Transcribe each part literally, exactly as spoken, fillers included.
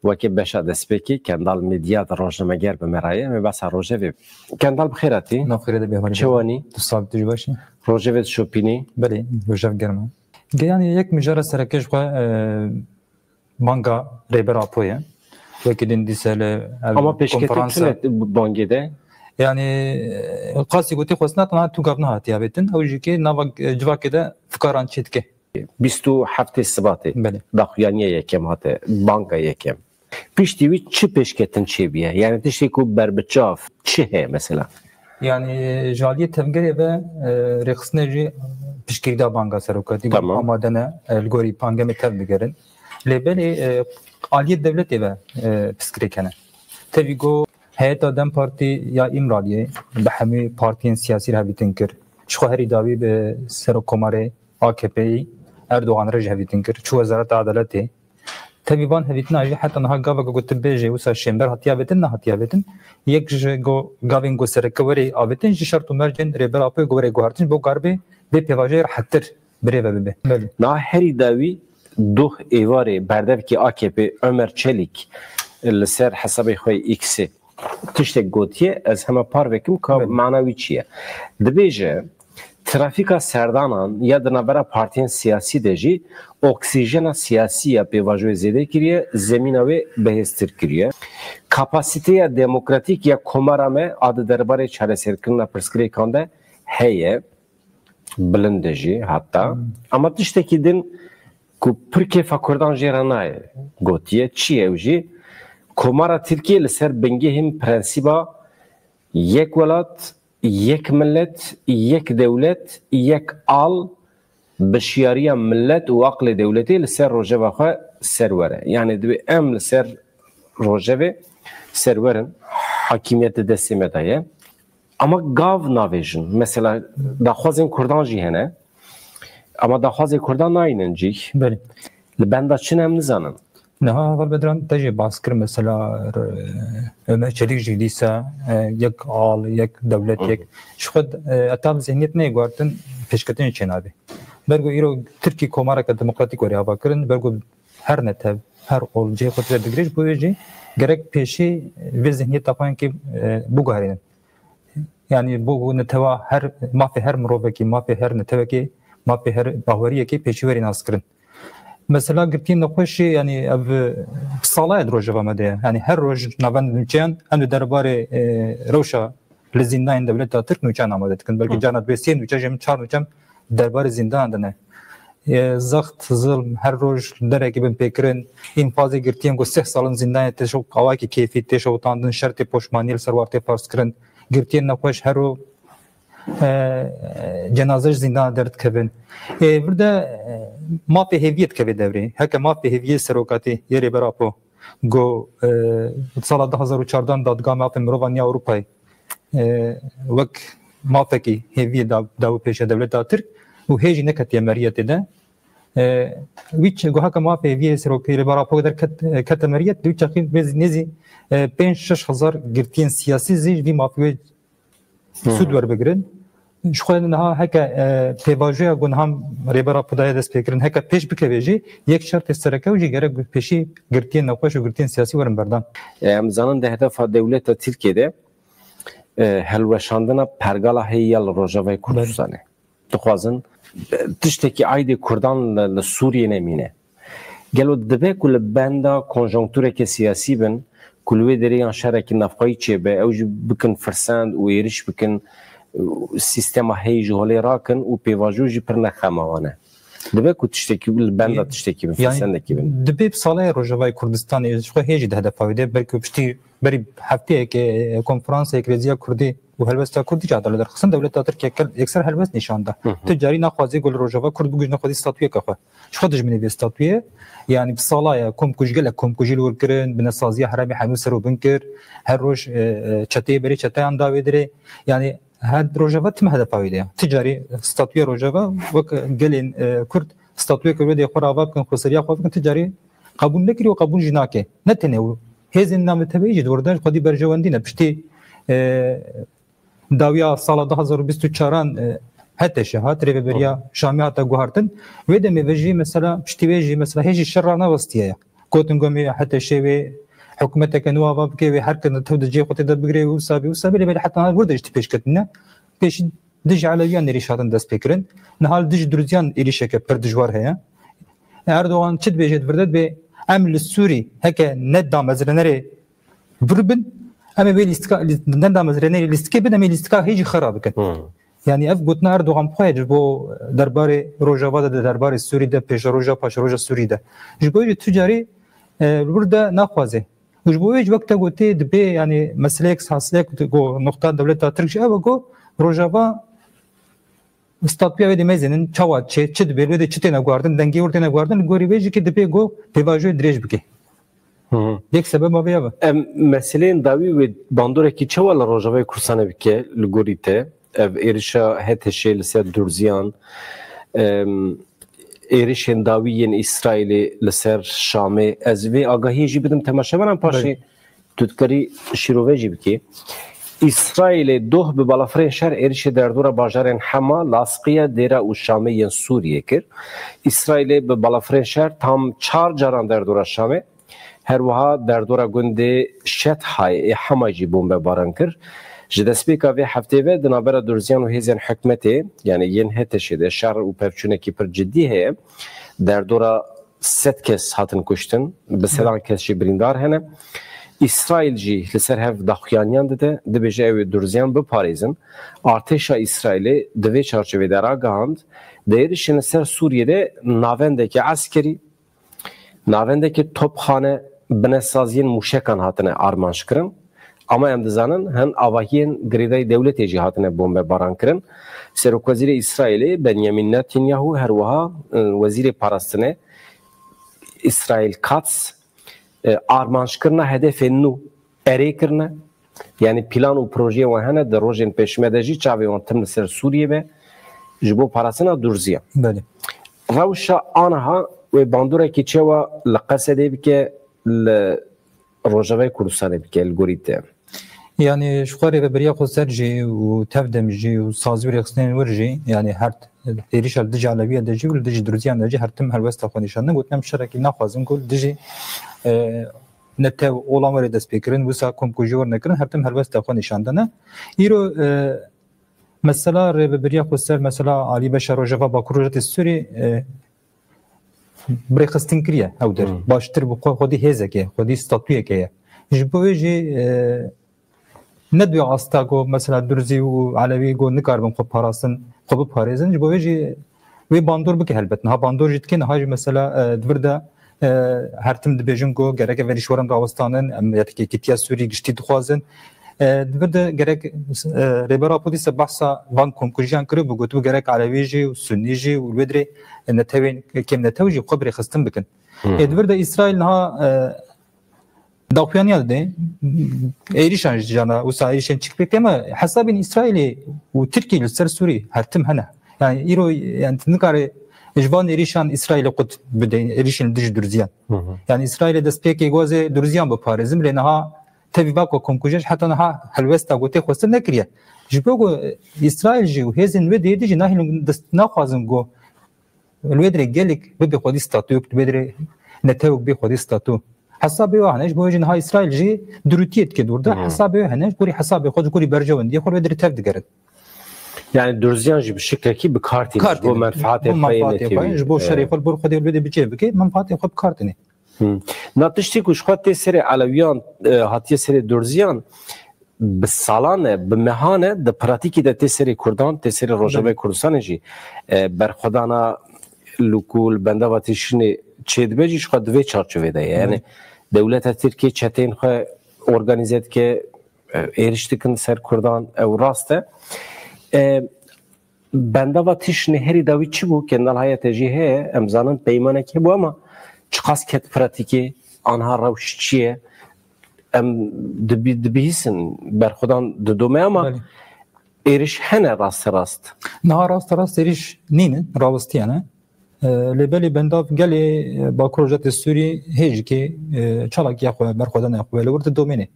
Weke beşa destpêkê Kendal Medya de rojnameger bi me re ye, me behsa rojevê. Kendal, bi xêr hatî. Nav xêrê de bê, Halî. Çi wanî? Tu sax, tu jî baş î? Rojevê dişopînî. Belê, rojev germ e. Ge-, yanî yek mijara sereke ji xwe, e, banga Rêber Apo ye. Wekî din dîse li ev Ama pêşketî konferansa tune bangê de? Yanî, e, qasî gotî xwestina tena tu gav nehatiye avêtin. Ew jî kê nava, e, civakê de fikaran çêdike. Bîst û heftê Sibatê Belê. daxuyaniya yekem hate, banga yekem. Piştî wî çi pêşketin çêbûye? Yani tiştê ku berbiçav çi heye mesela? Yani ji aliyê tevgerê ve, e, rêxistinê jî piştgirî da banga serokatî, Tamam. amade ne, e, li gorî pangemê tev bigerin. Lê belê, e, aliyê dewletê ve, e, piskirêk hene. Tevî ku heyeta DEM Partî ya Îmraliyê bi hemî partiyên siyasî re hevdîtin kir. Ji xwe herî dawî bi serokkomarê A K P'yî Erdogan re jî hevdîtin kir. Çû Wezareta Edaletê. Tevî van hevdîtina jî heta niha gaveke ku tu bêjê wisa şênber hatiye avêtin, nehatiye avêtin. Yek ji go-, gavên ku sereke werê avêtin ji şert û mercên Rêber Apoyê ku werê guhertin bo garibê bê pêvajoyê rehettir birêve bibe. Belê. Niha herî dawî doh êvarê berdevkî A K P Ömer Çelik li ser hesabê xwe yê X'ê tiştek gotiye, ez hema parve kim ka Belê. mana wî çi ye. Dibêje, trafîka serdanan ya di navbera partiyên siyasî de jî oksîjena siyasî ya pêvajoyê zêde kiriye, zemîna wê bihêztir kiriye. Kapasîteya demokratîk ya komara me a di derbarê çareserkirina pirsgirêkan de heye, bilind e jî heta. Hmm. Ama tiştekî din ku pir kêfa Kurdan jê re nayê gotiye, çi ye ew jî? Komara Tirkiyê li ser bingehên prensîba yek welat, yek millet, yek dewlet, yek al, bi şiyariya millet û aqlê dewletê li ser rojeva xwe serwer e. Yani divê em li ser rojevê serwer in, hakimiyet di destê me de ye. Ama gav navêjin. Mesela daxwazên Kurdan jî hene. Ama daxwazê Kurdan nayînin cîh. Belê. Li benda çi ne em nizanin. Niha heval Bedran te jî bas kir, mesela, e, Ömer Çelik jî dîsa, e, yek al, yek dewlet, Hı hı. yek. Ji xwe, e, heta zihniyet neyê guhertin, pêşketin çênabe. Ber ku îro Tirkî komareke demokratîk were avakirin, ber ku her netev, her ol cihê xwe tide digire, ji bo wê jî gerek pêşî vê zihniyeta xwe yankî, e, biguherînin. Yani bo netewa her, mafê her mirovekî, mafê her netewekî, mafê her baweriyekî pêşî werî naskirin. Mesela girtiyên nexweş jî, yani ev, e, sala ye di rojeva me de ye. Yani her roj navend nûçeyan em di derbarê, e, rewşa li zîndanên dewleta Tirk nûçeyan amade dikin. Belkî Hı. carna dibê sê nûçe, jê min çar nûçe em derbarê zîndanan de ne. E, zext, zilm, her roj derekî binpêkirin, înfazê girtiyên ku sih sal in zîndanê tê şew awayekî keyfî tê şewitandin, şertê poşmaniyê li ser wan tê ferz kirin, girtiyên nexweş her ro, e, cenaze ji zîndana derdikevin. E, vir de, e, mafê hêviyê dikeve devrê. Heke mafê hêviyê serokatî yê Rêber Apo ku, e, sala du hazar û çardeh dadga mafê mirovan ya Ewropayê, e, wek mafekî hêviyê da, da û pêşe dewleta Tirk û hê jî neketiye meriyetê de. E, wî çi, ku heke mafê hêviyê serokê Rêber Apo derket, kete meriyet, di wî çaxî nêzî, nêzî, e, pênc şeş hezar girtiyên siyasî zî ji vî mafê wê Hı. sûd werbigirin. Ji xwe niha heke, e, pêvajoya ku niha Rêber Apo daye destpêkirin, heke pêş bikeve jî, yek şertê sereke û jî gerek bi pêşî girtiyên nexweş û girtiyên siyasî werin berdan. E, em zanin di hedefa dewleta Tirkiyê de, e, helweşandina pergala heye ya li Rojavayê Kurdistanê. Dixwazin, e, tiştekî aydê Kurdan li, li Sûriyê nemîne. Gelo dibe ku li benda konjonktureke siyasî bin, ku li wê derê yan şerekî navxweyî çêbe, ew jî bikin firsend û êrîş bikin, sîstema heyî ji holê rakin û pêvajo jî pir ne xema wan e. Dibe ku tiştekî li benda Yê, tiştekî bin, yani, firsendekî bin. Dibe bi salaya Rojavayê Kurdistanê ji xwe hê jî di hedefa wê de, belkî piştî berî hefteyekê, e, konferansek Rêziya Kurdî û helwesta Kurdî jî hate li derxistin, dewleta Tirkiye kel-, yekser helwest nîşan da. Hı hı. Tu carî naxwazî ku li Rojava Kurd bigihîjne xwedî statuyeke xwe. Ji xwe dijminê vê statuyê, yanî bi salaya komkuj, gelek komkujî li wir kirin, bi nesaziya herêmê hemû ser û bin kir, her roj, e, e, çeteyê berê çeteyan da wê dirê. Yanî her Rojava tim hedefa wê de ye. Ti carî statuyê Rojava wek gelên, e, Kurd statuyeke wê de xwe rava bikin, xweseriya xwe bikin, ti carî qebûl nekirî û qebûl jî nake. Ne tenê û hêzên navneteweyî jî di wir de xwedî berjewendî ne. Piştî, e, dawiya sala du hazar û bîst û çaran, e, HTŞ hat, Rêveberiya Hı. Şamî hate guhartin. Wê demê ve jî mesela, piştî wê jî mesela hê jî şer ranewestiye ye. Gotin ku em ê H T Şê wê hikûmeteke nû ava bike, wê her kin tev di cihê xwe tê de bigire, wisa bê, wisa bê, lê belê heta niha wir de jî tê pêşketin ne. Pêşî dijî Elewiyan êrîş hatin destpêkirin. Niha li dijî Durziyan êrîşeke pir dijwar heye. Erdogan çi dibêje, di vir de dibê, em li Sûrî heke ne damezrênerê vir bin, em ê wê lîstika, lîst-, ne damezrênerê lîstikê bin, em ê lîstika hê jî xera bikin. Hmm. Yanî ev gotina Erdogan bi xwe ye ji bo derbarê Rojava de, de derbarê Sûrî de, pêşeroja, paşeroja Sûrî de. Ji bo jî tu carî, e, li wir de naxwaze. Û ji bo wê jî wek te gotê dibê, yanî meseleyek, hasilek ku noqta dewleta Tirk jî ew e ku Rojava statûya wê dê mezênin, çawa çê, çi dibê, wê dê çi têne guhardin, dengê wir têne guhardin, li gorî wê jî kê dibê ku pêvajoyê dirêj bike. Hı hı. Yek sebeba vê ev e. Em meseleyên dawî wê bandorekî çawa li Rojavayê Kurdistanê bike li gorî te? Ev êrişa H T Şê li ser Durziyan, em, êrişên dawî yên Îsraîlê li ser Şamê. Ez vê agahiyê jî bidim temaşevanan, paşê Belê. tu dikarî şîrove jî bikî. Îsraîlê doh bi balafirên şer êrişê derdora bajarên Hema, Laskiye, Dêra û Şamê yên Sûriyê kir. Îsraîlê bi balafirên şer tam çar caran derdora Şamê, her wiha derdora gundê Şethayê ê Hema jî bombebaran kir. Ji destpêka vê heftê ve di navbera Durziyan û hêzên hikûmetê, yanî yên H T Şê de şer û pevçûnekî pir cidî heye. Derdora sed kes hatin kuştin, bi sedan kes jî birîndar hene. Îsraîl jî li ser hev daxuyaniyan dide, dibêje ew ê Durziyan biparêzin. Artêşa Îsraîlê di vê çarçovê de ragihand, di êrişên li ser Sûriyê de navendeke eskerî, navendeke topxane, binesaziyên mûşekan hatine armanc kirin. Ama em dizanin hin avahiyên girêdayî dewletê jî hatine bombebaran kirin. Serokwezîrê Îsraîlê Benjamin Netanyahu, her wiha, e, wezîrê parastinê Îsraîl Katz, e, armanckirina hedefên nû erê kirine. Yanî plan û projeyê wan hene, di rojên pêşme de jî çavê wan tim li ser Sûriyê be, ji bo parastina Durziyan. Belê. Rewşa aniha wê bandorekî çewa li Qesedê bike, li Rojavayê Kurdistanê bike, li gorî te? Yanî ji xwe rêveberiya xweser jî û tevdem jî û sazî û rêxistinên wir jî, yanî her êrîşa li dijî Elewiya de jî û li dijî Durziyan de jî her tim helwesta xwe nîşan din. Gotin em şerekî naxwazin ku li dijî, e, netew olan were destpêkirin, wisa komkujî were nekirin, her tim helwesta xwe nîşan dane. Îro, e, mesela rêveberiya xweser, mesela alî beşa Rojava Bakur Rojatê Sûrî, e, birêxistin kiriye ew der. Hmm. Baştir bi xwe xwedî hêzeke, xwedî statuyeke ye. Ji bo wê jî, e, ne dibe asta ku mesela Durzî û Elewî ku nikaribin xwe parastin, xwe biparêzin. Ji bo wê jî wê bandor bike helbet. Niha bandor jî dike, niha jî mesela, e, di vir de, e, her tim dibêjin ku gerek ev êrîş werin rawistanin, em yekîtiya Sûrî giştî dixwazin. E, di vir de gerek, e, Rêber Apo dîsa behsa van komkujiyan kiribû, gotibû gerek Elewî jî û Sunnî jî û li wê dirê netewên kêm netew jî xwe birêxistin bikin. Hı. E, di vir de Îsraîl niha, e, daxuyaniya dide, êrîşan ji cana, wisa êrîşên çik pêk tê, me hesabên Îsraîlê û Tirkiyê li ser Sûrî her tim hene. Yani îro, yani tu nikare ji van êrîşan Îsraîlê qut bide, êrîşên li dijî Durziyan. Hı hı. Yani Îsraîlê destpêkê gozê Durziyan biparêzin, lê niha tevî vako komkujê heta niha helwesta ku tê xwestin nekiriye. Ji bo ku Îsraîl jî û hêzên wê dê jî nahêlin dest naxwazin ku li wê dirê gelek bibe xwedî statûyek, li wê dirê netewek bê xwedî statû. Hesabê wê hene, ji bo wê jî niha Îsraîl jî dirûtiyê dike dûr de, Hmm. hesabê wê hene, ji bo rî hesabê xwe, ji bo rî berjewendiyê xwe li wê dirê tev digerin. Yani Durziyan jî bi şiklekî bi kar tîne, ji bo Kar tîne. menfaatê Bo xwe yê menfaatê xwe, netewî. ji bo şerê Evet. xwe, li bo xwedê li wê dirê bi cih bike, menfaatê xwe bi kar tîne. Hmm. Na tiştî ku ji xwe tê serê Elewiyan, e, hatiye serê Durziyan, bi salan e, bi mehan e, di pratîkî de tê serê Kurdan, tê serê Rojavayê Belê. Kurdistanê jî, e, berxwedana li ku li bendava tîşinê çêdibe jî ji xwe di vê çarçovê de ye. Yani Belê. dewleta Tirkiyê çeteyên xwe organîze dike, e, êrîş dikin ser Kurdan, ew rast e. E, bendava tîşinê herî dawî çi bû? Kendal haya te jî heye, em zanin peymanek hebû, ama çiqas ket pratîkê, anha rewş çi ye? Em dibi-, dibihîsin, berxwedan didome, ama Belê. êrîş hene rasterast. Niha rasterast êrîş nîne, rawestiyane. E, lê belê bendav gelê, e, Bakur Rojatê Sûrî hê jikê, e, çalakiya xwe, berxwedana xwe li wir didomêne.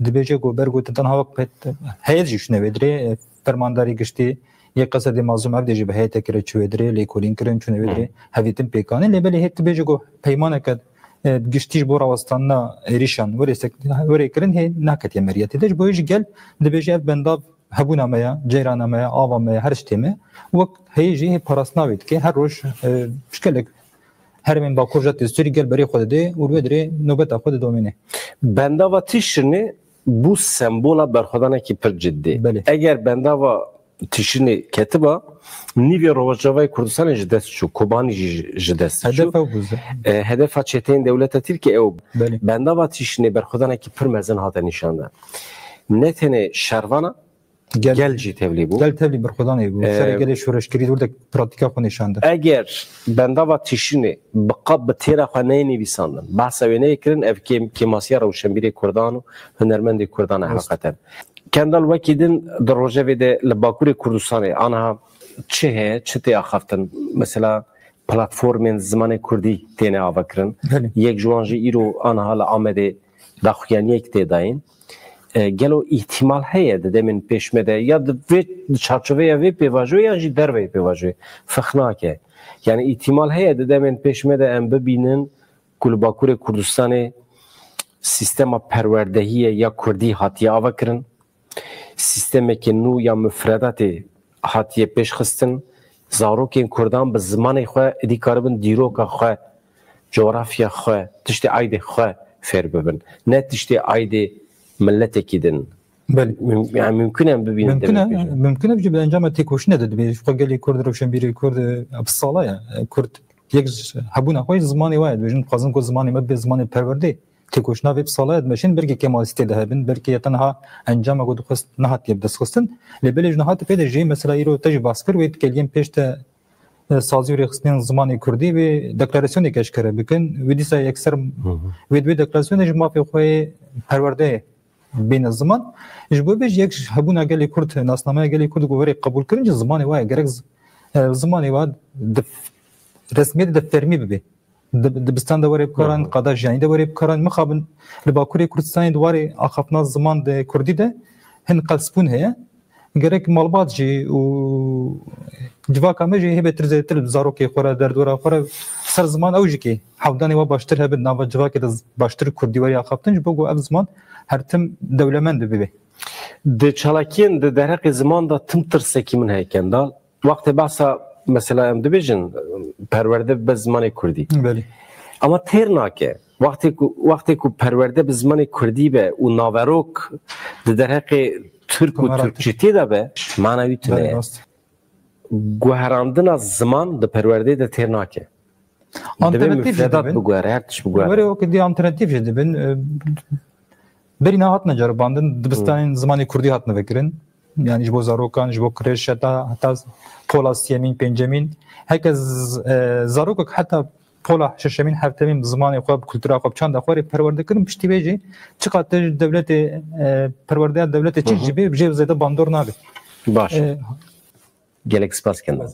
Dibêje ku ber ku tu tenha wek pet-, heyet jî çûne wê dirê, e, fermandarê giştî yê Qesedê Mazlûm Evdê jî bi heyeteke re çû wê dirê, lêkolîn kirin, çûne wê dirê, Hı. hevîtin pêk anîn. Lê belê hê dibêje ku peymaneke e, bi giştî ji bo rawestandina êrîşan were sek-, were kirin hê naketiye meriyetê de. Ji bo wê jî gel dibêje ev bendav hebûna me ye, ceyrana me ye, ava me ye, her tiştê me. Wek heyî jî hê parastina wê dike. Her roj, e, ji gelek herêmên Bakur jî tê Sûrî gel berê xwe dide û li wê dirê nobeta xwe didomîne. Bendava Tişrînê bû sembola berxwedanekî pir cidî. Belê. Eger bendava Tişrînê ketiba, nîvê Rojavayê Kurdistanê ji dest çû, Kobanî jî ji dest çû. Hedef ew bû. E, hedefa çeteyên dewleta Tirkiyê ew bû. Belê. Bendava Tişrînê berxwedanekî pir mezin hate nîşandan. Ne tenê şervana, Gel. Gel jî tevlî bû. Gel tevlî berxwedanê bû. Ee, Serê gelê şoreşgerî werde pratîka xwe nîşan da. Eger bendava Tişrînê bi qab bi têra xwe neyê nivîsandin, behsa wê neyê kirin, ev kêm-, kêmasiya rewşenbîrê Kurdan û hunermendê Kurdan e. Rast. Heqîqeten. Kendal, wekî din di rojevê de li Bakurê Kurdistanê aniha çi heye, çi tê axaftin? Mesela platformên zimanê Kurdî têne avakirin. Belê. Yek ji wan jî îro aniha li Amedê daxuyaniyek tê dayîn. E, gelo îhtimal heye di demên pêş me de ya di vê, di çarçoveya vê pêvajoyê yan jî derveyê pêvajoyê? Fex nake. Yani îhtimal heye di demên pêş me de em bibînin ku li Bakurê Kurdistanê sîstema perwerdehiyê ya Kurdî hatiye avakirin. Sîstemeke nû ya mufredatê hatiye pêşxistin. Zarokên Kurdan bi zimanê xwe êdî karibin dîroka xwe, coğrafya xwe, tiştê aydê xwe fêr bibin. Ne tiştê aydê miletekî din. Belê. Müm-, yani mümkün em bibînin Mümkün e, demê pêşin. Mümkün e, bi encama têkoşîne de dibê. Xwe gelê Kurd, rewşenbîrê Kurd, e, bi sala ye. E, Kurd yek ji hebûna xwe ji zimanê wa ye. Dibêjin, dixwazin ku zimanê me bibe zimanê perwerdê. Têkoşîna vê bi sala ye dimeşin, belkî kêmasî tê de hebin, belkî ya tenha encama ku dixwest nehatiye bi dest xistin. Lê belê ji niha pê de jî, mesela îro te jî bas kir, wê di keliyên pêş de, e, sazî û rêxistinên zimanê Kurdî wê deklarasyonek eşkere bikin. Wê dîsa yekser, Hı hı. wê di wê deklarasyonê ji mafê xwe yê perwerdeyê bêne ziman. Ji bo vê jî yek ji hebûna gelê Kurd, nasnameya gelê Kurd ku were qebûlkirin jî zimanê wa ye. Gerek z-, e, zimanê wa di f-, resmiyetê de fermî bibe. Di, dibistan de were bikaran, Hı hı. qada jiyanî de were bikaran. Mixabin li Bakurê Kurdistanê di warê axaftina ziman de Kurdî de hin qelsbûn heye. Gerek malbat jî û civaka me jî hê bêtir zêdetir zarokê xwe re, derdora xwe re ser ziman ew jî kê hewdanê wa baştir hebin, nava civakê de z-, baştir Kurdî werî axaftin, ji bo ku ev ziman her tim dewlemend bibe. Di çalakiyên di derheqê ziman de tim tirsekî min heye, Kendal. Wextê behsa mesela em dibêjin, perwerde bi zimanê Kurdî. Belê. Ama têr nake. Wextê ku, wextê ku perwerde bi zimanê Kurdî be û naverok di derheqê Tirk û Tirkçîtê de be, mana wî tune ye. Belê, rast. Guherandina ziman di perwerdeyê de têr nake. Alternatîf jî dibin. Dibê mufredat biguhere, her tişt biguhere. Were wekî dî alternatîf jî dibin. E, berî niha hatine ceribandin, dibistanên Hı. zimanê Kurdî hatine vekirin. Yani ji bo zarokan, ji bo kreş, heta, heta pola siyemîn, pêncemîn. Heke z-, e, zarokek heta pola şeşemîn, heftemîn bi zimanê xwe, bi kultura xwe, bi çanda xwe rê perwerde kirin, piştî vê jî çiqas te ji dewletê, e, perwerdeya dewletê çi Hı hı. jî bê, jê zêde bandor nabe. Baş. E, Gelek spas, Kendal.